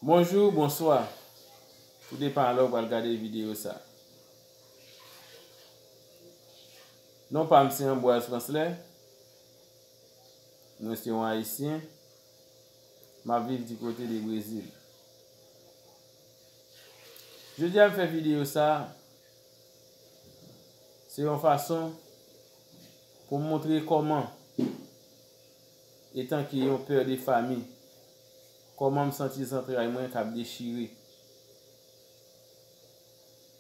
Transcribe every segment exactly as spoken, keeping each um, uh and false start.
Bonjou, bonswa. Tou depan lè w pral gade videyo sa. Non pa m se Ambroise Francelin. Mwen se yon Ayisyen. M ap viv di kote de Brezil. Jodi a m fè videyo sa, se yon fason pou m montre kòman, etanke yon pè de fanmi, kòman m santi zantray mwen k ap dechire.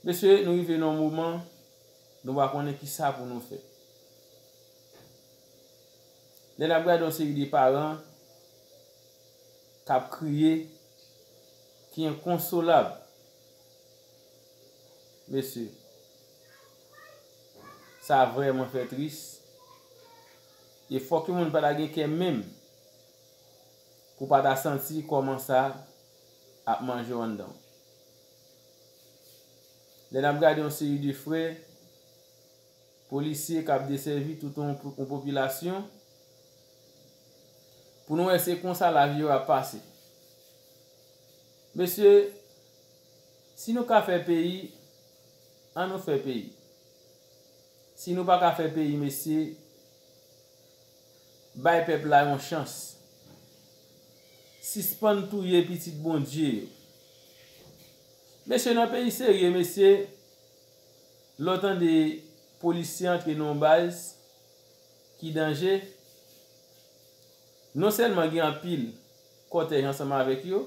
Mesye, nou rive nan yon moman, nou pa konnen kisa pou nou fè. Lè n ap gade yon seri de paran k ap kriye, ki enkonsolab. Mesye, sa vrèman fè tris. E fòk yon moun pa ta gen kè menm pou pa ta santi kòman sa ap manje w anndan w. Lè n ap gade yon seri de frè polisye k ap desèvi tout yon, yon popilasyon, pou nou wè se konsa lavi yo ap pase. Mesye, si nou ka fè peyi, ann nou fè peyi. Si nou pa ka fè peyi, mesye, bay pèp la yon chans. Sispann touye pitit Bondye yo. Mesye, nan peyi serye, mesye, lè w tande polisye antre nan yon baz ki danje, non sèlman gen anpil kòtèj ansanm avèk yo,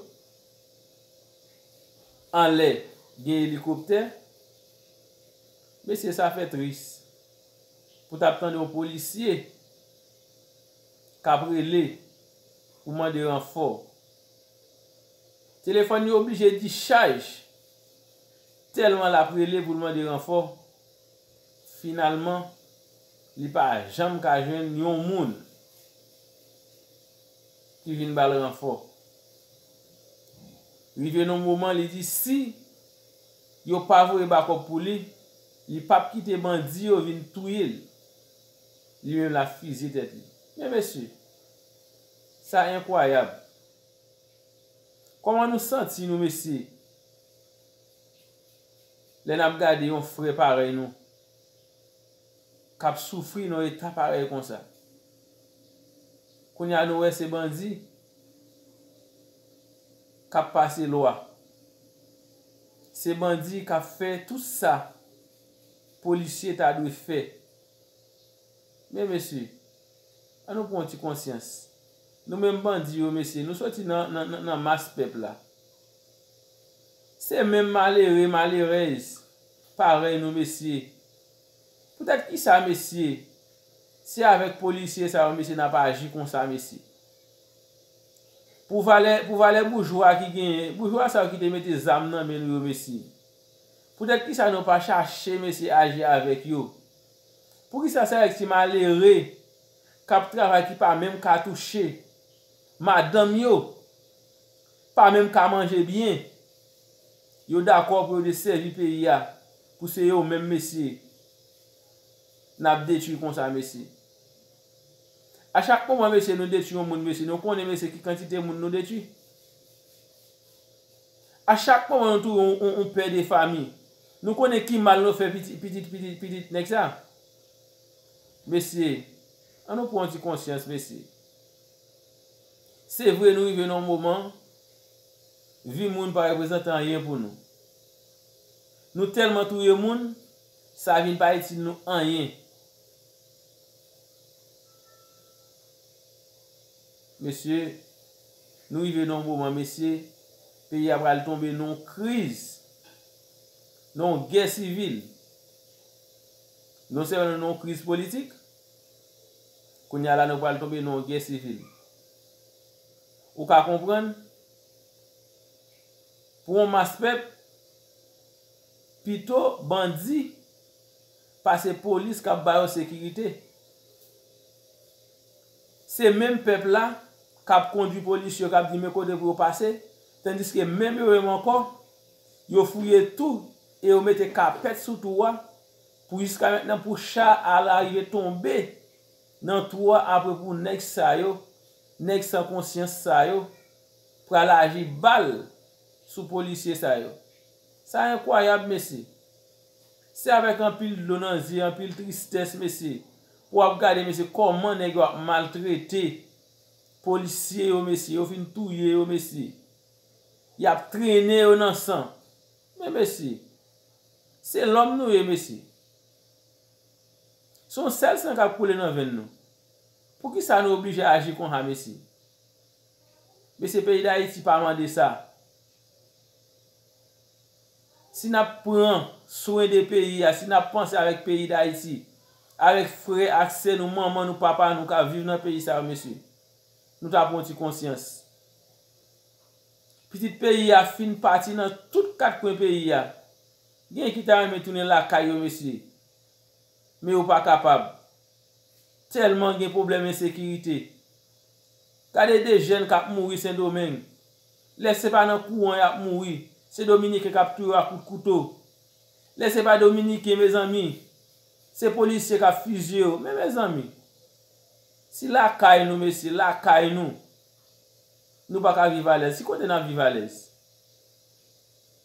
anlè gen elikoptè, mesye, sa fè tris pou t ap tande yon polisye k ap rele pou mande ranfò. Telefòn li oblije dichaj tèlman l ap rele pou l mande ranfò. Finalman, li pa janm ka jwenn yon moun ki vin ba l ranfò. Rive nan yon moman, li di si yo pa voye bakòp pou li, li p ap kite bandi yo vin touye l. Li menm l ap fizye tèt li. Men mesye, sa enkwayab. Kòman nou santi nou, mesye, lè n ap gade yon frè parèy nou k ap soufri nan eta parèy konsa? Kounye a nou wè se bandi k ap pase lwa. Se bandi k ap fè tout sa polisye ta dwe fè. Men mesye, ann nou pran yon ti konsyans. Nou menm bandi yo, mesye, nou soti nan, nan, nan, nan mas pèp la. Se menm malere, malerèz parèy nou, mesye. Poutèt kisa, mesye, se avèk polisye sa yo, mesye, n ap aji konsa, mesye? Pou valè, pou valè boujwa ki genyen, boujwa sa yo ki te mete zam nan men nou yo, mesye. Poutèt kisa nou pa chache, mesye, aji avèk yo? Poukisa se avèk ti malere k ap travay ki pa menm ka touche, madanm yo pa menm ka manje byen, yo dakò pou yo desèvi peyi a, pou se yo menm, mesye, n ap detwi konsa, mesye? A chak moman, mesye, nou detwi yon moun, mesye, nou konnen, mesye, ki kantite moun nou detwi? A chak moman nou touye yon, yon, yon pè de fanmi, nou konnen ki mal nou fè pitit, pitit, pitit, pitit nèg sa? Mesye, ann nou pran yon ti konsyans, mesye. Se vre, nou rive nan yon moman, vi moun pa reprezante anyen pou nou. Nou tèlman touye moun, sa vin pa itil nou anyen. Mesye, nou rive nan yon moman, mesye, peyi a pral tonbe nan yon kriz, nan yon gè sivil. Non sèlman nou nan yon kriz politik, kounye a la nou pral tonbe nan yon gè sivil. Ou ka konprann, pou yon mas pèp, pito bandi pase polis k ap ba yo sekirite. Se menm pèp la k ap kondui polis yo, k ap di men kote pou yo pase, tandiske menm yo menm ankò, yo fouye tou e yo mete kapèt sou twou a, pou jiska mentnan pou cha a al rive tonbe nan twou a, apre pou nèg sa yo, nèg san konsyans sa yo, pral aji bal sou polisye sa yo. Sa enkwayab, mesye. Se avèk anpil dlo nan zye, anpil tristès, mesye, pou w ap gade, mesye, kòman nèg yo ap maltrete polisye yo, mesye. Yo fin touye yo, mesye. Y ap trennen yo nan san. Men, mesye, se lòm nou ye, mesye. Se yon sèl san k ap koule nan venn nou. Poukisa nou oblije aji konsa, mesye? Mesye, peyi Dayiti pa mande sa. Si n ap pran swen de peyi a, si n ap panse avèk peyi Dayiti, avèk frè ak sè nou, manman nou, papa nou k ap viv nan peyi sa yo, mesye, nou ta pran yon ti konsyans. Pitit peyi a fin pati nan tout kat kwen peyi a. Gen ki ta renmen tounen lakay yo, mesye. Men yo pa kapab. Tèlman gen pwoblèm ensekirite. Gade de jèn k ap mouri Sendomeng. Lè se pa nan kouran y ap mouri, se Dominiken k ap touye yo ak kout kouto. Lè se pa Dominiken, mezanmi, se polisye k ap fizye yo. Men, mezanmi, si lakay nou, mesye, lakay nou, nou pa ka viv alèz, ki kote n ap viv alèz?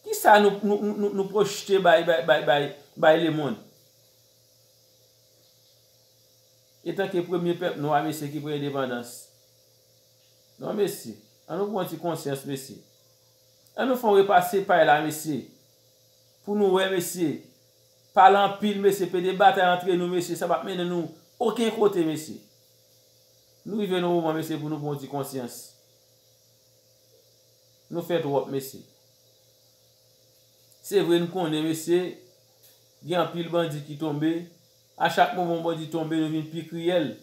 Kisa nou, nou, nou, nou, nou pwojte bay, bay, bay, bay, bay lemonn? Etanke premye pèp nwa, mesye, ki pran endepandans. Non, mesye, ann nou pran yon ti konsyans, mesye. Ann nou fè yon repase pay la, mesye. Pou nou wè, mesye. Pale anpil, mesye, pede batay antre nou, mesye, sa p ap mennen nou okenn kote, mesye. Nou rive nan moman, mesye, pou nou pran yon ti konsyans. Nou fè twòp, mesye. Se vre, n konnen, mesye, gen anpil bandi ki tonbe. A chak moman yon bandi tonbe, nou vin pi kriyèl.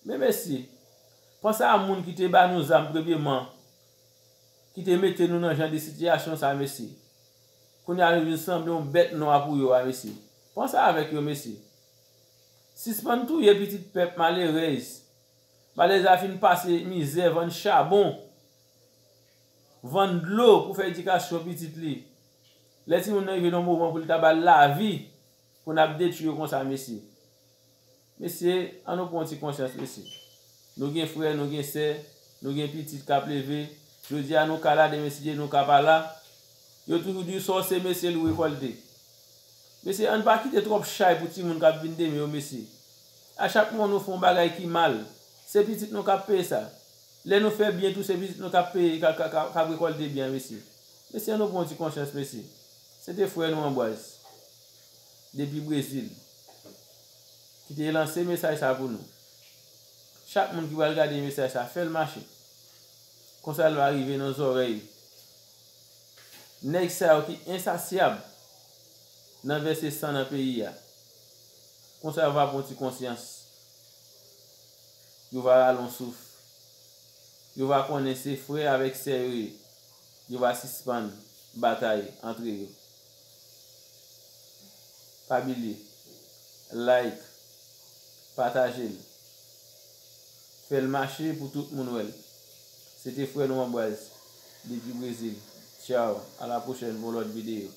Men, mesye, panse a moun ki te ba nou zam premyeman, ki te mete nou nan jan de sitiyasyon sa, mesye. Kounye a, nou vin sanble yon bèt nwa pou yo a, mesye. Panse avèk yo, mesye. Sispann touye pitit pèp malerèz. Malerèz la fin pase mizè, vann chabon, vann dlo pou fè edikasyon pitit li. Lè timoun nan rive nan moman pou li ta ba l lavi, pou n ap detwi yo konsa, mesye. Mesye, ann nou pran yon ti konsyans, mesye. Nou gen frè, nou gen sè, nou gen pitit k ap leve. Jodi a, nou ka la, demen, si Dye, nou ka pa la. Yo toujou di, sa w semè, se li w rekòlte. Mesye, ann pa kite twòp chay pou timoun k ap vin demen yo, mesye. A chak moman nou fè yon bagay ki mal, se pitit nou k ap peye sa. Lè nou fè byen tou, se pitit nou k ap peye, k ap, k ap, k ap, k ap rekòlte byen an, mesye. Mesye, ann nou pran yon ti konsyans, mesye. Se te frè nou Anbwaz, depi Brezil, ki te lanse mesaj sa pou nou. Chak moun ki pral gade mesaj sa, fè l mache. Konsa l va rive nan zòrèy nèg sa yo ki ensasyab nan vèse san nan peyi a. Konsa yo va pran ti konsyans. Yo va rale yon souf. Yo va konnen se frè avèk sè yo ye. Yo va sispann batay antre yo. Pa bliye, like, pataje l. Fè l mache pou tout moun wè l. Se te frè nou Anbwaz, depi Brezil. Tchaw, a la pwochèn pou yon lòt videyo.